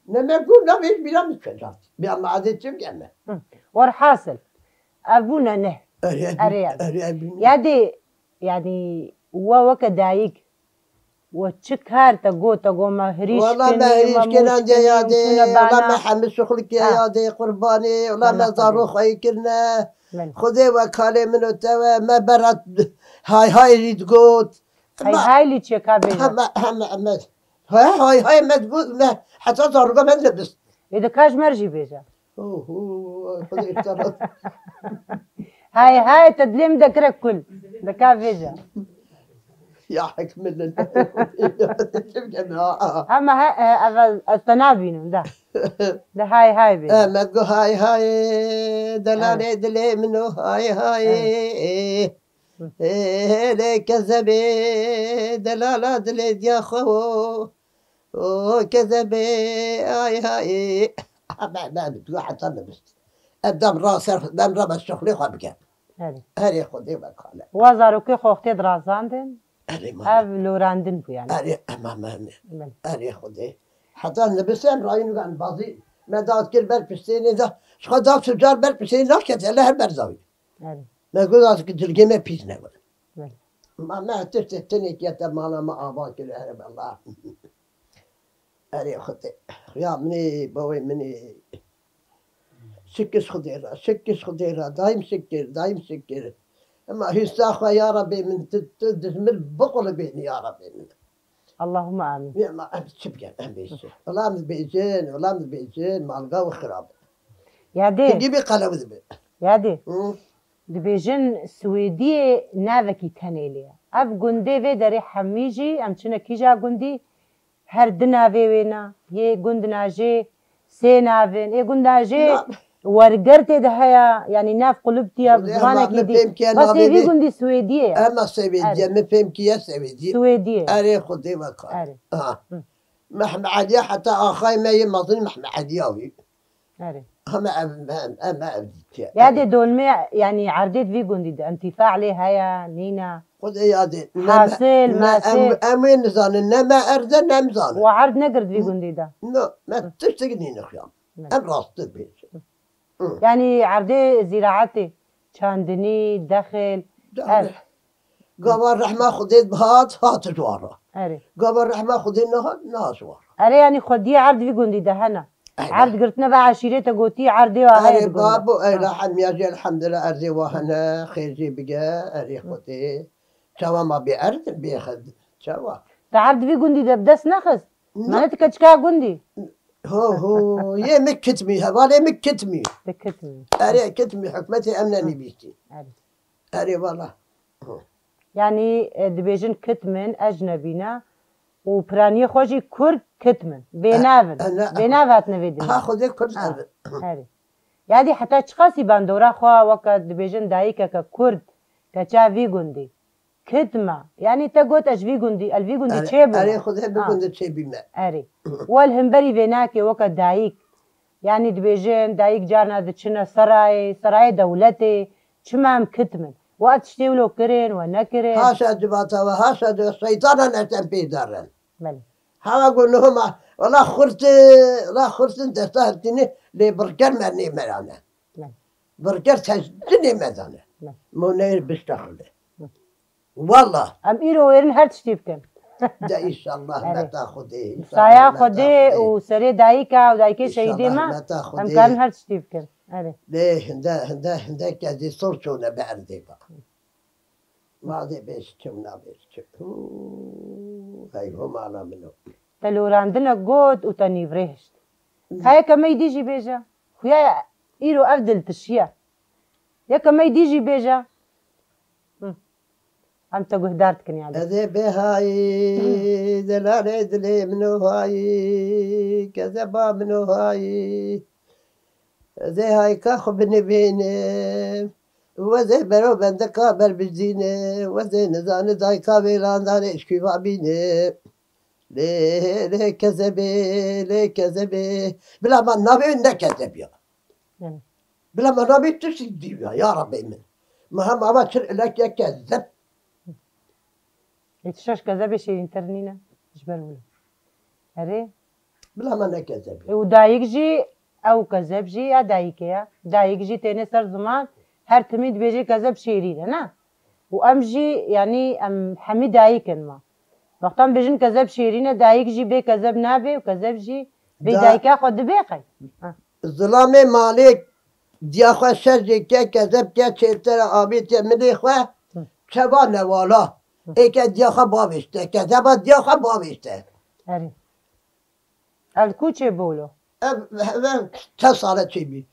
Ne me got, na vêj bîra min çecat. Bîra me adê çi bike me? Hı. Werhasil, ev bûne neh. Erê, Erê, erê. erê, ev bûne. Yadê, yanî, we weke dayik, we çi kar te got, te got me hirîş Wala kinî, me hirîş me kinan mûş diye kinî, yadê, çûne wala bana. me hemî şixul kiye Ha. yadê, qurbanê, wala Wala me zaro xwedê. xweyî kirine. Min. Xwedê we kalê min û te we, me berat hay hay rî digot. Hay Ma- hay lî çeka bêje. Heme, heme, heme. He, hay hay me digot, me heta zarûka me dibist. Ê, dika ji me re jî bêje. Oho, Xwedê îftara. Hay hay, te dilê min dekire kul. Dika bêje. Ya hekmilin. Çi bikeme, ha, ha. Hema he, e, ev, ez te nabînim, de. De hay hay bêje. E, me digot hay hay, delalê Evet. dilê min o hay hay. Evet. Ê, lê kezebê, delala dilê diya xwe o. O kezebê, ay hay. Ebe, ebe, tu heta nibist. Ev dem ra ser, dem ra me şixulê xwe bike. Erê. Erê Xwedê wekale. Wa zarokê xwe wextê dirazandin. Erê mane. Ev lorandin bû yani. Erê ema mane. Erê Xwedê. Heta nibisên rayîn gan bazî me dat kir ber piştênê de. Ji xwe da sicar ber piştênê naket hele her ber zawî. Erê. Me got ki dilgê me pîs ne. Ma me tiştê tenê kete mala me ava kir here bela. Erê Xwedê. Ya minê bawê minê. Şikir Xwedê ra, şikir Xwedê ra, daîm şikir, daîm şikir. Ema hîsa xwe ya Rebê min tu, tu dijmir biqulibênî ya Rebê min. Allahumma amin. Ya ma em çi bikin, em bêjin. Wela min dibêjin, wela min dibêjin, malga wî xirab. Yadê. Hingî bê qelew dibe. Yadê. Dibêjin Swêdiyê navekî tenê lê ye. Ev gundê vê derê hemî jî em çine kîja gundî her di navê wê ne. Yê gund najê sê nav in. Ê gund najê werger tê de heye. Yanî nav qulib tiye, bi zimanekî dî. Bes ê vî gundî Swêdiyê ye. Ema Swêdiyê, min fêm kiye Swêdiyê. Swêdiyê. Erê Xwedê wekar. Erê. Mehme Eliya heta axayê me yê mezin Mehme Eliya wî. Erê. Heme ev, em, em ev dîtiye. Yadê dolmê, yanî erdê di vî gundî de, intifa lê heye, nîne? Xwedê yadê. Ne, Hasil, ne, em, masil. Em wê nizanin, ne me erd e, ne em zanin. We erd negir di vî gundî de? No, me tiştek nîne xuya. Ne. Em rasttir bêjin. Yanî erdê zîraetê, çandinî, dexil, ev. Gava rehma Xwedê hat, hat ji wan re. Erê. Gava rehma Xwedê nehat, nehat ji wan re. Erê, yanî xwediyê erd vî gundî de hene. Erd girtine ve eşîrê te gotî erdê wa heye. Erê, babo, eyla hemiya jî elhamdulillah erdê wa hene, xêr jê bige, erê Xwedê. Çawa ma bê erd, bê xed, çawa? Te erd vî gundî de bi dest nexist? Mene ti keçika gundî. Ho, ho, yê min kitmî, hevalê min kitmî. Te kitmî. Erê, kitmî, hikmetê em nenivîstî. Erê. Erê, wala. Yanî e, dibêjin kitmin, ecnebî ne û piraniyê xwe jî kurd kitmin. Bênav in. E, e, ne, Bênav hatine vê dinya. Ha, Xwedê kurd Ha, ev. Herê. Yadî heta çiqasî bandora xwe weke dibêjin dayikeke kurd, keça vî gundî. Kitma. Yanî te got ez ji vî gundî, el vî gundî Erê, çêbûme. Erê Xwedê vî Ha. gundî çêbîme. Erê. Wel himberî vê nake weke dayik. Yanî dibêjin dayik carna diçine serayê, serayê dewletê. Çima em kitmin? We ev tiştê wilo kirin, we nekirin? Haşa civata we, haşa civa şeytana neşten pê darin. Belê. Hewa got nihoma, wela xurtin, wela xurtin desta hevtînî lê birker me nêmerane. Belê. Birker tecdinê me dane. Belê. Mo neyr biştexile. Belê. Wala. Em îro wêrin her tiştî bikin. De înşallah Erê. meta Xwedê. Saya Xwedê û serê dayika û dayikê şehîdê me em karin her tiştî bikin. Erê. Lê hinde hinde hinde kezî sor çûne bi erdê ba. Madê bêş çim nabêş çim. Hû, hey ho mala min o. Te lorandine got û te nîvrêhişt. Ka yeke me dî jî bêje. Xuya îro ev diltişiye. Yeke me dî jî bêje. Em te guhdar dikin ya. Ez ê bê hayî, delalê dilê min o hayî, kezeba min o hayî. Ez ê hayka xwe binivînim. Wezê bero bendeka ber bizdîne. Wezê nizane dayka vêlandanê eşkî va bîne. Lê, lê kezebê, lê kezebê. Bila ma navê ne kezebiya. Bila ma navê tu sî diya, ya Rabbê min. Ma hem ava çir ilek ya kezeb. Ê tu şaş kezebê şêrîntir nîne. Ji ber wilo. Erê. Bila me nekezebî. Û dayik jî, ew kezeb jî ya dayikê ye. Dayik jî têne ser ziman, her timî dibêje kezeb şêrîn e, ne? Û em jî, yanî em hemî dayik in ma. Wexta em bêjin kezeb şêrîn e, dayik jî bê kezeb nabe û kezeb jî bê dayika xwe dibe qey. Zilamê malê diya xwe şer jê ke, kezeb ke, çêtir e, avêtiye milê xwe, çeva newala. Ê ke diya xwe bavêşte, kezeba diya xwe bavêşte. Erê. Ev li ku çêbû wilo? Ev, ev, ev çend sale çêbî.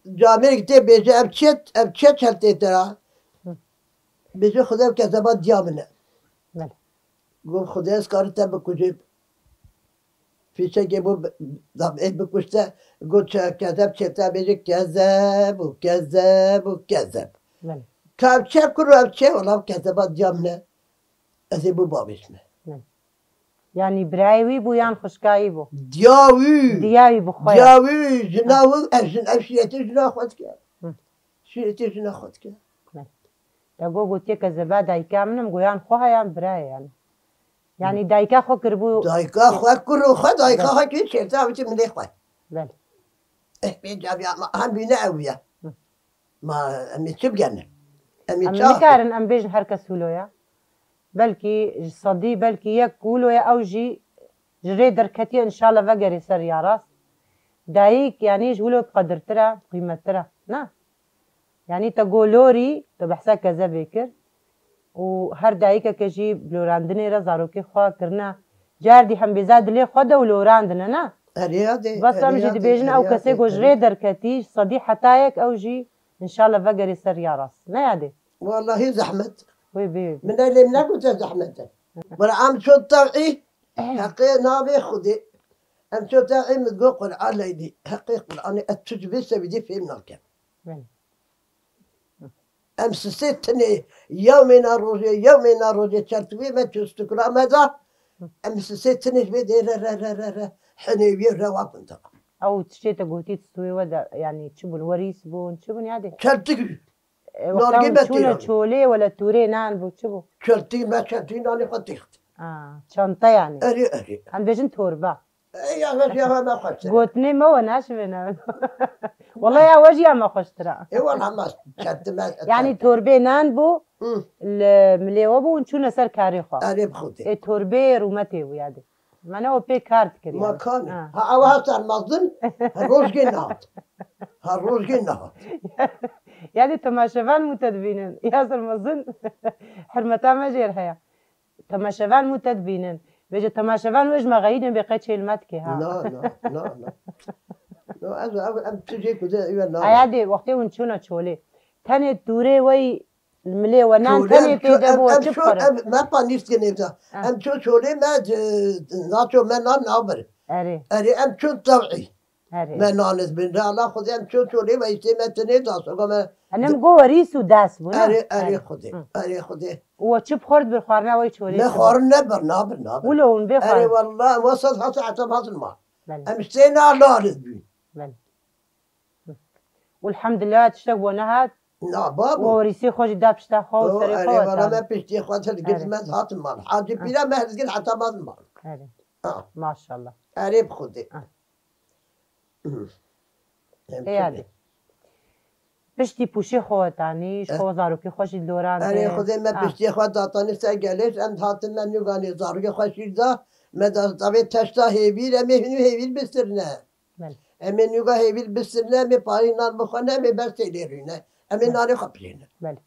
Camêrek tê bêje ev çet, ev çet çel tê te ra. Bêje Xwedê ev kezeba diya min e. Belê. Got Xwedê ez karim te bikujim. Fîçekê bû bi-, da ê bikuşte, got çe-, kezeb çê te bêje kezeb û kezeb û kezeb. Belê. Ka ev çe kur ev çe wala kezeba diya min e. Ez ê bû bavêjime. Belê. Yanî birayê wî bû yan xwişka wî bû? Diya wî. Diya wî bû xwe ya. Diya wî, jina wî, ev jin, ev şîretê jina xwe dike. Hı. Şîretê jina xwe dike. Belê. Te got, gotiye kezeba dayika min im, goyan xwe heyan birayê yani. Yanî dayika xwe kiribû. Dayika xwe, kur û xwe, dayika xwe kir, şêrte avêtî milê xwe. Belê. Eh, pê caviya ma, hem bîne ew ye. Hı. Ma em ê çi bigenin? Em ê Em çax nikarin em bêjin her kes wilo ye. Belkî ji sedî, belkî yek wilo ye, ew jî ji rê derketiye, înşallah vegerê ser ya rast. Dayik, yanî ji wilo bi qedirtir e, qîmettir e. Na? Yanî te got lorî, tu behsa kezebê kir. Û her dayikeke jî bi lorandinê re zarokê xwe kirine. Cardî hembêza dilê xwe de û lorandine, ne? Erê ya dê, Bes em erê jî ya dê, dibêjin erê ew ya kesê dê, ku ji erê. Rê derketî, ji sedî heta yek ew jî înşallah vegerê ser ya rast. Ne ya dê? Wallahî zehmet. Wê bê, wê bê. Min elê min negote zehmet e. Wala em çûn tevî, heqê navê Xwedê. Em çûn tevî min got Qur'an leylî. Heqê Qur'anê ez tu ji vê sevîdî fêm nakem. Belê. Em sisê tinê, yewmêna rojê, yewmêna rojê çertûvê me çû stikula me da. Em sisê tinê ji vê dê re, re, re, re, re, henêviyê rewa bin da. Ew tiştê te gotî stûyê we de, yanî çi bûn? Werîs bûn, çi bûn ya dê? Çertik. E, wexta Nargê hûn me çûne têra bû. Çolê, wele tûrê nan bû, çi bû? Çertik me çertî nanê xwe têxt. A, çanta yanî. Erê, erê. Em bêjin torba. Ey, ya, ya, ya, me xweştir. Gotinê me we naşivêne. Wala ya we jî ya me xweştir e. Ê, wala me çertime, Yanî torbê nan bû, Hı. li milê we bû, hûn çûne ser karê xwe. Erê bi Xwedê. Ê torbê rûmetê bû ya dê. Mane o pê kar dikir Ma yani. Kan. Ha. Ha, ew ha sermezin, ha, rojgê nehat. Ha, rojgê nehat. Yani temaşevan mı tedbinin? Ya sermezin, hürmeta me jêr heye. Temaşevan mı tedbinin? Bêje temaşevan wê ji me xeyîdin bê qeçê li me dike ha. Na, na, na, na. No, ez, ev, em tu jê ku de, ew na. Aya dê, wextê hûn çûna çolê. Tenê tûrê wey Li milê we nan Çolê tenê em ço-, tê de em, bû, em çi ço-, bixwere? Em, me panîr dikin evde. Ha. Em ço çolê me, e, naço me nan nabir. Erê. Erê, em çûn tev'î. Erê. Me nan ez bin re, ala Xwedê em çûn çolê ve îstê me tinê da, soka me Enem go werîs û das bû, ne? Erê, erê Erê. Xwedê, Hı. erê Xwedê. Û we çi bixwert bir xwarina wey çolê Me çi bû? Xwarin ne bir, nabir, nabir. Wilo hûn bê Erê, xwarin. Wallah, we sed hata heta hazir ma. Belê. Em stê na lal bûn. Belê. Û elhamdulillah tiştek bo nehat. Na, babo. Û werîsê xwe jî da pişta xwe û O, serê erê, xwe valla wetan. Me piştî xwe te digir Erê. Me hatim mal. Hacî Ah. Pîra me her digir heta me mal. Erê. Ah. Maşallah. Erê bi Xwedê. Ah. Hı. Em Ê çi yadê. Piştî pûşê xwe wetanî, ji Eh. xwe zarokê xwe jî lorandê. Erê Xwedê me Ah. Piştî xwe datanî ser gelêş, em hatin me nûganê zarokê xwe şîr da, me da zavê teşta hêvîr, em ê hûn hêvîr bistirne. Belê. Em ê nûga hêvî li bistirne, em ê parî nan bixwene, em ê ber sêlê rûne. Em ê Belê. Nanê xwe pirêne. Belê.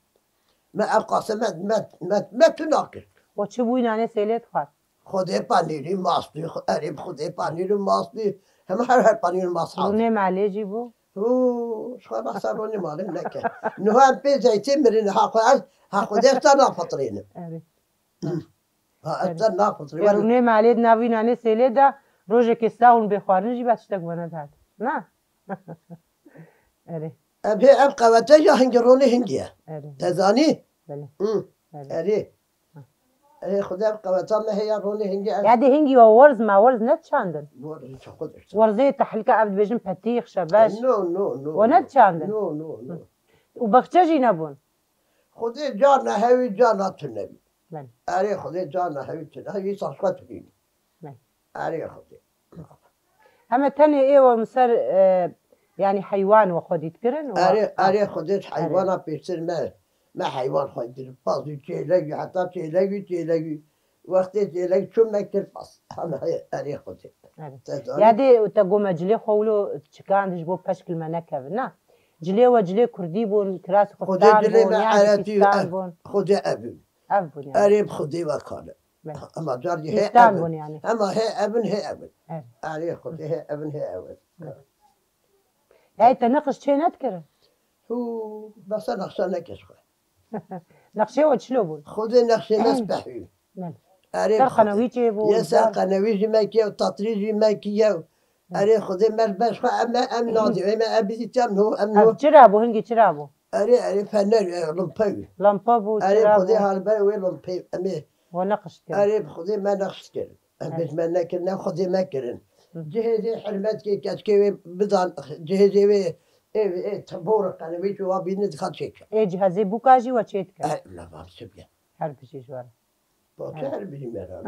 Me ev qase me, me, me, me tu nakir. O çi bûyî nanê sêlê dixwar? Xwedê panîrî mastû, erê bi Xwedê panîrî mastû. Hema her her panîrî mast hat. Rûnê malê jî bû? Hû, ji xwe behsa rûnê malê neke. Niha em pê zeytê mirin, ha xwe ez, ha Xwedê ez te nafitirênim. Erê. Ha, ez te nafitirî. Ê, rûnê me alê di nav vî nanê sêlê de rojekê sax hûn bê xwarin jî be tiştek wene dihat. Na? Erê. Ev hê ev qewete ya hingî ronê hingî ye. Erê. Te zanî? Belê. Hı. Erê. Erê. Erê, Xwedê ev qeweta me heye ronê hingî ev. Ya dê hingî wa werz ma werz ne çandin? Werz çi xwe diştin. Werzê tehlike ev dibêjin petîx, şebeş. No, no, no. O ne çandin? No, no, no. Hı. Û baxçe jî nebûn? Xwedê carna hewî, carna tune bî. Belê. Erê, Xwedê carna hewî tune. Hewî saç xwe tune bî. Belê. Erê, Xwedê. Heme tenê ê we min ser, e, yanî heywan we xwedî dikirin? Erê, erê, Xwedê ji Erê. Heywana pêştir me, me heywan xwe kir. Pazî çêlek wî, heta çêlek wî, çêlek wî. Wextê çêlek çû me kir pas. Heme he-, erê Xwedê. Erê. Te zanî? Ya dê te got me cilê xwe wilo çikand ji bo peşkil me nekevin, na? Cilê we cilê kurdî bûn, kiras Xwedê xuftan cilê bûn, me yan jî eretî, fîstan eh, bûn. Xwedê ev bûn. Ev bûn yani. Erê bi Xwedê ve kale. Belê. Ama car jî hê Fîstan ev bûn. Yani. Ama hê ev in, hê ev in. Evet. Erê Xwedê hê ev in, hê ev in. Evet. Hey, te neqş çê nedikirin? Hû, besa nexşa nekir xwe. Nexşê we çilo bûn? Xwedê nexşê me speh bû. Belê. Erê Ser Xwedê. Qenewî çê bû, Ye ser car- qenewî jî me kiye, tatrî jî me kiye. Erê Xwedê me beş xwe em, em nadî, em, em bizî tem no, em no. Ev çira bû, hingî çira bû? Erê, erê, fener, e, limpe wî. Lampa bû, Erê, çira Xwedê bû. Hal ber wê limpe, em ê. We neqişt kir. Erê, bi Xwedê me neqişt kir. Em Erê. Bêj me nekir, ne Xwedê me kirin. Hı. Cihêzê hirmet kê keçkê wê bidan, cihêzê wê Ê, ê, tebor qenevî tu wa bînî dixat çêke. Ê, cihazê bûka jî we çê dike. E, la mam sibye. Her bijî ji we re. Bak, her bijî me re.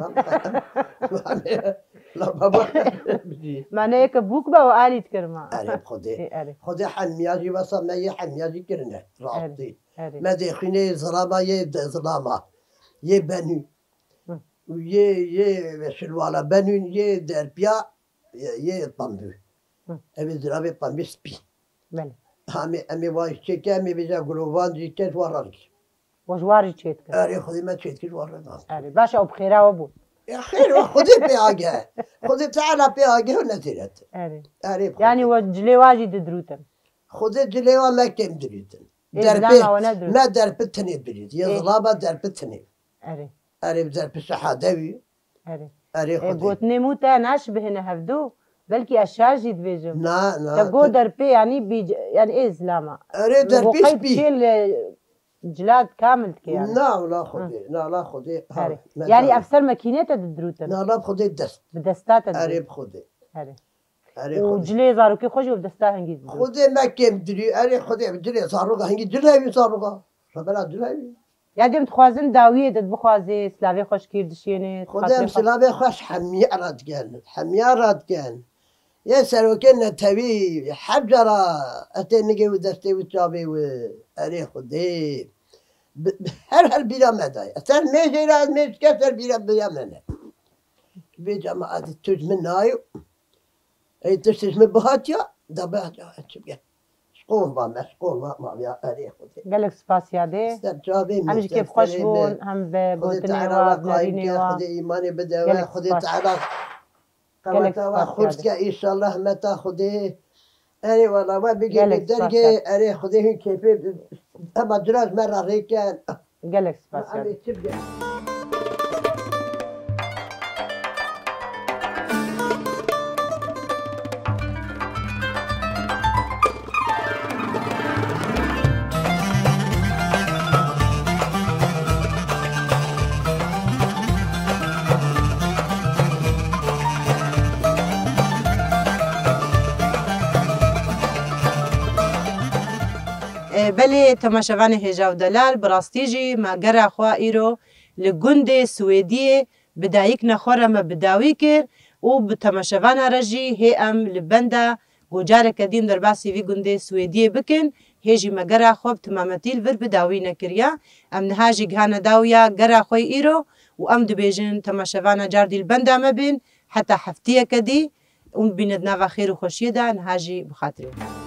La, la baba, her bijî. Me ne yeke bûk be û alî dikir me. Erê, Xwedê. Ê, erê. Xwedê hemiya jî wesa me yê hemiya jî kirine. Rastî. Erê, erê. Me dê xwînê zilama yê de zilama. Yê benû. Hı. Û yê, yê şilwala benûn, yê derpiya, yê, yê pembû. Hı. Ev ê ziravê pembî spî. Belê. Hamê, em ê wa çêke, em ê vêca gulovan jî kes wa rarikî. Wa ji wa rî çêdike. Erê, Xwedê me çêdikir wa re nan. Erê, baş ew bi xêra we bû. Ya xêr, wa Xwedê pê ageh. Xwedê Teala pê ageh û nezêret. Erê. Erê, Xwedê. Yani we cilê wa jî didirûtin. Xwedê cilê wa me kêm dirûtin. Ê, derpê, zilama we nedirût. Me derpi tinê dirût. Yê Ê. Zilama derpi tinê. Erê. Erê, bi derpi şehade wî. Erê. Erê, E, Xwedê. Gotinê mû te naşibihine hevdu, belkî ez şaş jî dibêjim. Na, na, Te got te derpê, yanî bî c-, yanî ê zilama. Erê, Li derpê goqey spî. Diçê li cilat kamil dike yanî. Na, la Xwedê, na, la Xwedê. Ha, Erê. Me Yani da- ev ser mekînê te didirûtin. Na, la Xwedê dest. Bi desta te Erê, dirût. Bi Xwedê. Erê. Erê, Û Xwedê. Cilê zarokê xwe jî bi desta hingî didirût. Xwedê me kêm dirî, erê, Xwedê cilê zaroka hingî cilê wî zaroka. Xebera cilê wî. Ya dem dixwazin dawiyê de bixwazê, silavê xweş kîr dişêne, Xwedê em silavê xweş hemiya re dikin, hemiya re dikin. Yê serokê netewî her cara etê nigê û destê û çavê û erê Xwedê. Bi, bi, her her bîra me daye. Ser mêjê re ez mêj dike ser bîra bîra me ne. Vê cemaatî tu ji min nayê. Ey tiştê ji min bihatiya, da bihatiya, çi bike? Şqon va me, şqon va ma ya erê Xwedê. Gelek spas yadê. Ser çavê Em min, jî ser kêf xweş serê bûn, min. Hem bi Xwedê gotinê Teala wa, we bi qaîm nerînê ke, wa. Xwedê îmanê bide we, Gelek Xwedê spas. Teala Gelek qeweta we spas xurt yadê. Ke, înşallah hemeta Xwedê. Erê wala we bigê Gelek spas dergê, yadê. Erê Xwedê hûn kêfê hema diraj me re rêken. Gelek spas Em yadê. Ê çi bike? E, belê, temaşevanê hêja û delal, bi rastî jî me gera xwe îro li gundê Swêdiyê bi dayikna xwe re me bi dawî kir û bi temaşevana re jî hê em li benda ku careke din derbasî vî gundê Swêdiyê bikin, hê jî me gera xwe bi timametî li vir bi dawî nekiriya. Em niha jî gihane dawiya gera xwe îro û em dibêjin temaşevana cardî li benda me bên heta heftiyeke dî û bîne di nava xêr û xweşiyê de niha jî bi xatirê.